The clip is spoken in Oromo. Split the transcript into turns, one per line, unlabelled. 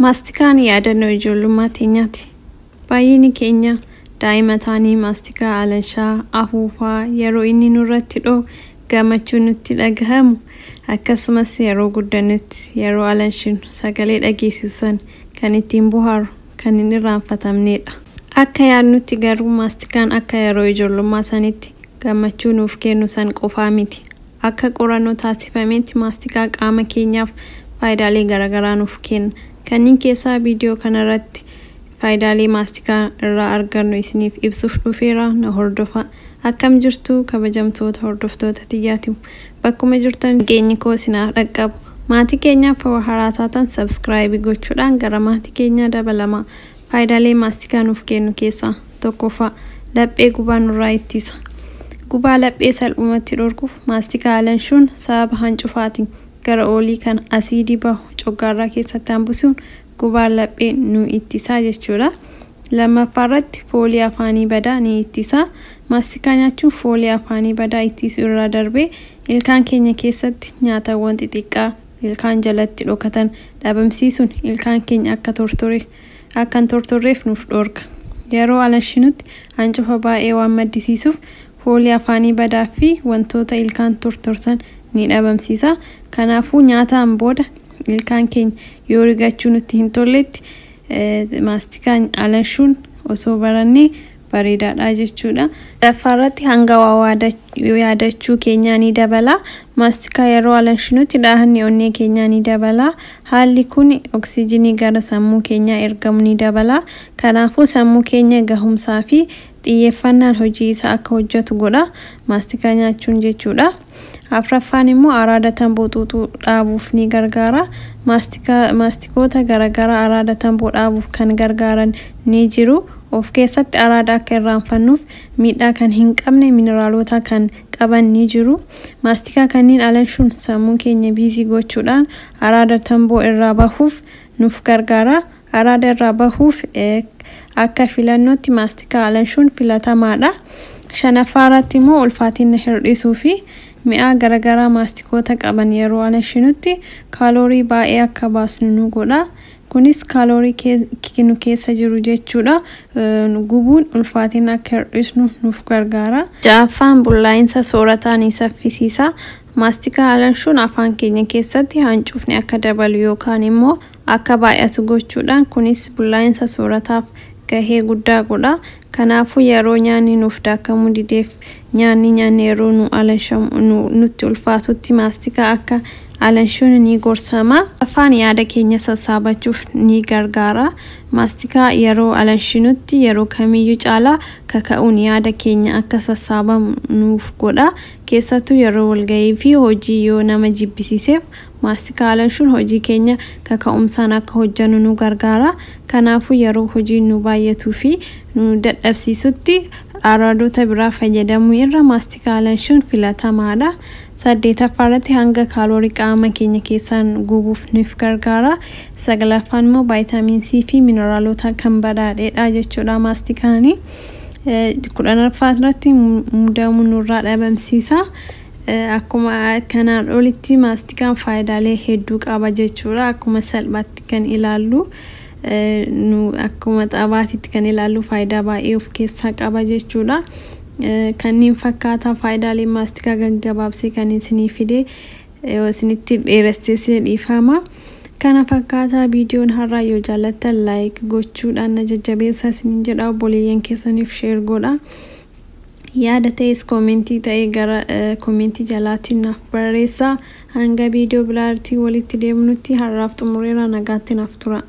Maastikaan yaadannoo ijoollummaa teenyaati. Baay'inni keenya daa'ima taanii maastikaa alanshaa, afuufaa yeroo inni nurratti dho'u gammachuu nutti dhagahamu, akkasumas yeroo guddannutti yeroo alanshinu sagalee dhageessisu kan ittiin bohaaru kan hin irraanfatamnedha. Akka yaadnutti garuu maastikaan akka yeroo ijoollummaa sanitti gammachuu nuuf kennu san qofaa miti. Akka qorannoo taasifametti maastikaa qaama keenyaaf faayidaalee garaagaraa nuuf kenna. Kanneen keessaa viidiyoo kanarratti faayidaalee maastikaa irraa argannu isiniif ibsuuf dhufeera, na hordofaa. Akkam jirtu kabajamtoota hordoftoota tiyyaati. Bakkuma jirtan geenyi koo isin haa dhaqqabu. Maatii keenyaaf haaraa taatan subscribe gochuudhaan gara maatii keenyaa dabalamaa. Faayidaalee maastikaa nuuf kennu keessaa tokkoffaa, laphee gubaa nurraa ittisa. Gubaa laphee salphumatti dhorkuuf maastikaa alanshuun sababa hancufaatiin gara olii kan asiidii bahu coggaarraa keessatti hambisuun gubaa laphee nu ittisaa jechuudha. Lammaffaa irratti foolii afaanii badaa ni ittisa. Maastikaa nyaachuun foolii afaanii badaa ittisuu irraa darbee ilkaan keenya keessatti nyaatawwan xixiqqaa ilkaan jalatti dhokatan dhabamsiisuun ilkaan keenya akka tortore akka hin tortorreef nuuf dhorka. Yeroo alanshinutti hancufa baay'ee waan maddisiisuuf foolii afaanii badaa fi wantoota ilkaan tortorsan ni dhabamsiisa. Kanaafuu nyaataan booda ilkaan keenya yoo rigachuu nutti hin tolletti maastikaa alanshuun osoo barannee bareedaadha jechuudha. Sadaffaa irratti hanga waa yaadachuu keenyaa ni dabala. Maastikaa yeroo alanshinutti dhahanni onnee keenyaa ni dabala. Haalli kun oksijiinii gara sammuu keenyaa ergamu ni dabala. Kanaafuu sammuu keenya gahumsaa fi xiyyeeffannaan hojii isaa akka hojjetu godha. Maastikaa nyaachuun jechuudha. Afraffaan immoo araada tamboo xuuxuu dhaabuuf ni gargaara. Maastikoota garaagaraa araada tamboo dhaabuuf kan gargaaran ni jiru. Of keessatti araada akka irraanfannuuf miidhaa kan hin qabne mineraalota kan qaban ni jiru. Maastikaa kanneen alanshuun sammuu keenya busy gochuudhaan araada tamboo irraa bahuuf nuuf gargaara. Araada irraa bahuuf akka filannootti maastikaa alanshuun filatamaadha. Shanaffaa irratti immoo ulfaatina hir'isuu fi mi'aa garaagaraa maastikoota qaban yeroo alanshinutti kaaloorii baay'ee akka baasnu nu godha. Kunis kaaloorii nu keessa jiru jechuudha. Gubuun ulfaatina akka hir'isnu nuuf gargaara. Ja'affaan bullaa'insa soorataa ni saffisiisa. Maastikaa alanshuun afaan keenya keessatti hancufni akka dabalu yookaan immoo akka baay'atu gochuudhaan kunis bullaa'insa soorataaf gahee guddaa godha. Kanaafuu yeroo nyaanni nuuf daakamuu dideef nyaanni nyaanni yeroo nu alanshamu nutti ulfaatutti maastikaa akka alanshuun ni gorsama. Afaan yaada keenya sassaabachuuf ni gargaara. Maastikaa yeroo alanshinutti yeroo kamiyyuu caalaa kaka'uun yaada keenya akka sassaabamu nuuf godha. Keessattuu yeroo walgahii fi hojii yoo nama jibbisiiseef maastikaa alanshuun hojii keenya kaka'umsaan akka hojjennu nu gargaara. Kanaafuu yeroo hojiin nu baay'atuu fi nu dadhabsiisutti araadota biraa fayyadamuu irra maastikaa alanshuun filatamaadha. Saddeetaffaa irratti hanga kaaloorii qaama keenya keessaan gubuuf nuuf gargaara. Saglaffaan immoo vitamin C fi mineraalota kan badhaadheedha jechuudha maastikaani. 10ffaa irratti mudamuu nurraa dhabamsiisa. Akkuma kanaan olitti maastikaan faayidaalee hedduu qaba jechuudha. Akkuma salphaatti kan ilaallu, nu akkuma xabaatitti kan ilaallu, faayidaa baay'ee of keessaa qaba jechuudha. Kanneen fakkaataa faayidaalee maastikaa gaggabaabsee kan isinii fide, isinitti dheeressee dhiifama. Kana fakkaataa viidiyoon har'aa. Yoo jaallattan like gochuudhaan na jajjabeessaa isiniin jedha. Obboleeyyan keessaniif share godha. Yaada ta'es comment ta'ee gara comment jalaatiin naaf barreessaa. Hanga viidiyoo biraatiin walitti deemnutti har'aaf xumureera, nagaatti naaf tura.